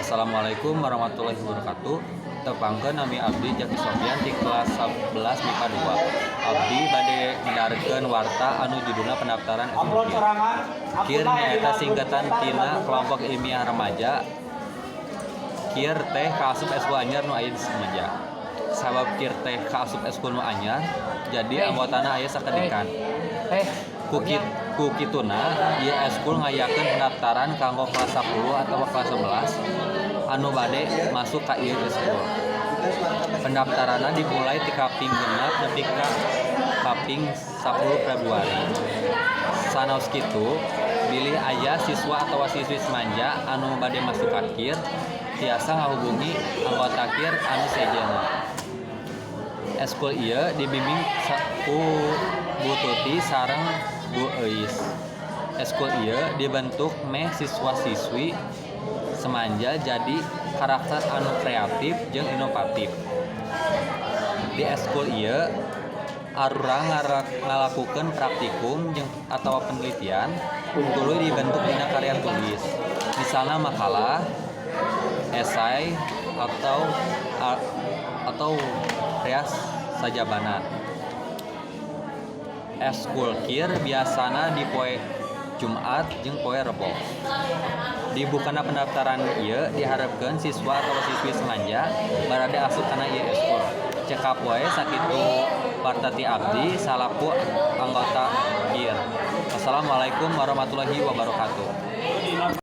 Assalamualaikum warahmatullahi wabarakatuh. Tepangkeun, nami abdi Jaki Sofyan ti kelas 11 MIPA 2. Abdi bade ngedarkeun warta anu judulna pendaftaran Upload SMK. sorangan. KIR nyaeta singkatan tina Kelompok Ilmiah Remaja. KIR teh kaasup eskul anyar nu aya di Semanja. Sabab KIR teh kaasup eskul nu anyar, jadi anggotana aya sakedikan. Ku kituna ieu eskul ngayakeun pendaftaran kanggo kelas 10 atawa kelas 11 anu bade masuk ka ieu eskul. Pendaftaranna dimulai ti kaping 6 nepi ka kaping 10 Februari. Sanaos kitu, bilih aya siswa atawa siswi Semanja anu bade masuk ka KIR, tiasa ngahubungi anggota KIR anu sejenna. Eskul ieu dibimbing ku Bu Tuti sareng Bu Euis. Eskul ieu dibentuk meh siswa-siswi Semanja jadi karakter anu kreatif jeung inovatif. Di eskul ieu arurang ngalakukeun praktikum jeung atawa penelitian, tuluy dibentuk dina karya tulis. Misalna makalah, esai, atau rias sajabana. Eskul KIR biasana di poe Jumat jeung poe Rebo. Dibukana pendaftaran ieu diharepkeun siswa atawa siswi Semanja barade asup kana ieu eskul. Cekap wae sakitu warta ti abdi salaku anggota KIR. Wassalamualaikum warahmatullahi wabarakatuh.